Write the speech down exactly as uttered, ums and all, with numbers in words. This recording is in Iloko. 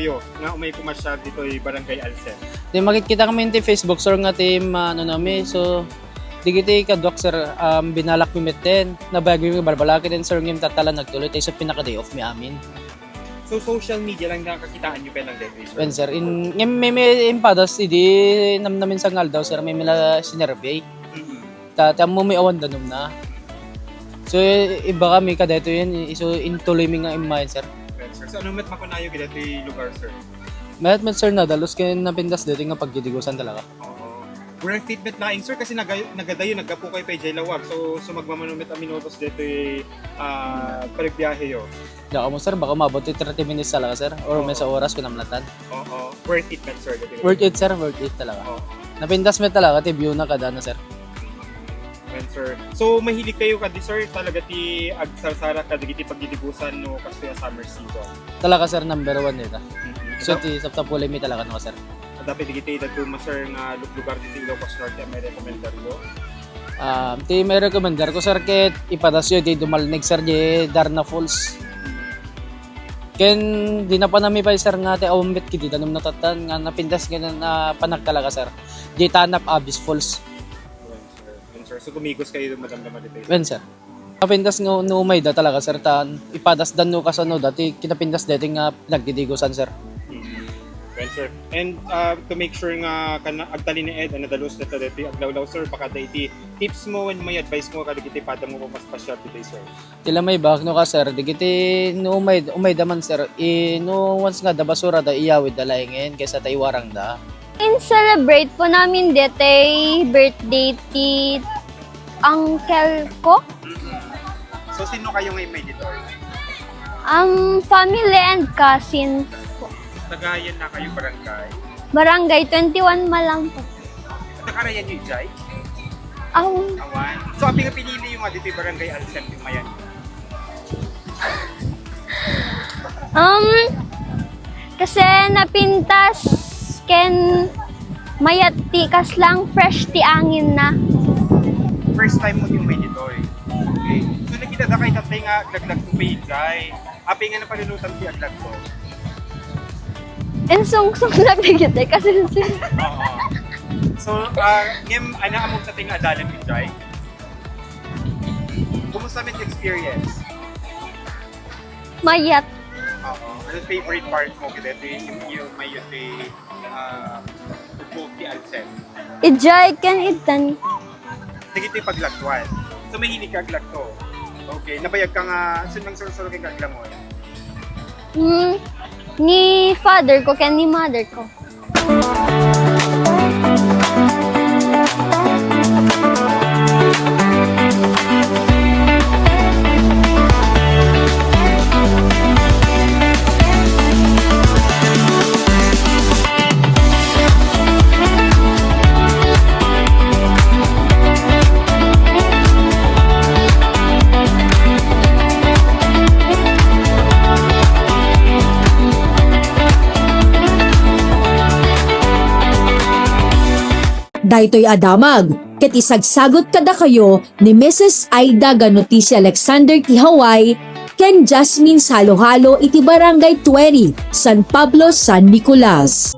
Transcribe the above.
Yo, nga umay pumasyar ditoy Barangay Alsen. Ti makitkitakami iti Facebook, sir, nga ti, ah, ano nami, so, digiti kaduak, sir, um, binalakmi metten. Nabayag mi balbala ken, sir, ngem tatta la nagtuloy, ta isu pinaka day off mi amin. So, social media lang nakakitaanyo pay lang daytoy, sir? Wen, sir. In, ngem, may, may impadas idi namnamin sa nga aldaw, sir, may mila sinervey. Mm-mm. Ta, ti ammomi awan danumna. So, i-, ibagami kadaytoyen, isu intuloymi nga immayen, sir. Wen, sir. So, ano met makunayo kadaytoy lugar, sir? Mayat met, sir, nadalus ken napintas daytoy nga pagdidigusan talaga. Oo. Worth it met laeng, sir, kasi naga-, nagadayo, naggapukayo pay idiay lawag. So, so, sumagmamano met a minutos daytoy, ah, panagbiyaheyo. Diak ammo, sir, baka umabot ti thirty minutes talaga, sir, or may sa oras, kinamlatan. Oo. Worth it met, sir, daytoy. Worth it, sir, worth it talaga. Oo. Napintas met talaga ti view na kada na, sir. Wen, sir. So, mahilig kayo kadi, sir, talaga ti agsarsara kadagiti pagdidigusan no kastoy a summer season? Talaga, sir, number one dita. Mm-hmm. So, ti sapsapulmi talaga, no, sir? Adda pay dagiti dadduma, sir, nga luglugar ditoy Ilocos Norte a mairekomendaryo? Ah, ti mairekomendarko, sir, ket ipadasyo ti Dumalneg, sir, di Darna Falls. Ken di napanami pay, sir, nga ti awan met kidi danum natattan nga napintas nga na panagtalaga, sir. Di Tanap Abyss Falls. Wen, sir. Wen, sir. So, gumigos kayo madamdama ditoy? Wen, sir. Napintas nga no umayda talaga, sir, ta ipadassda no kasano da ti kinapintas daytoy nga nagdidigusan, sir. Mm. Wen, sir. And, ah, to make sure nga kana-, agtalinaed a nadalus dayta daytoy aglawlaw, sir, baka adda iti tips mo wenno may advice mo kadagiti padam nga pumaspasyar ditoy, sir? Ti la maibagak no ka, sir, dagiti no umay-, umayda man, sir, i-, no once nga adda basura da, iyawidda laengen kaysa ta iwarangda. In-celebrate po namin detoy birthday ti uncle ko. Mm-mm. So, sino kayo nga immay ditoy? Um, family and cousins po. Taga ayan na kayo, barangay? Barangay twenty-one Malang po. Nakarayan nyo, Jai? Aw. Awan. So, apay nga pinili nyo nga ditoy Barangay Alsen, yung mayan? Um, kasi napintas ken mayat ti kaslang fresh ti angin na. First time mo ti umay ditoy. Okay. So, nakita da kay tatay nga aglaglag ti pay, Jai. Apay nga napalulutan ti aglagto? Insungsong na bigit eh, kasi Oo. So, ah, ngem, ano, amok sa tinga dalan, Jai? Kumusta met experience? Mayat. Oo. Ano favorite part mo? Kasi ito yung, yung may, yung, ah, Upo ti Alsen. Idiay ken itan. Dagiti paglagtoan. So, mahilig ka aglagto. Okay. Nabayag ka nga, saan nang sursuro kay kaglamon? Hmm, ni father ko ken ni mother ko. Daytoy a damag ket isagsagut kadakayo ni Missus Aida Ganotisia Alexander ti Hawaii ken Jasmine Salohalo iti Barangay twenty, San Pablo, San Nicolas.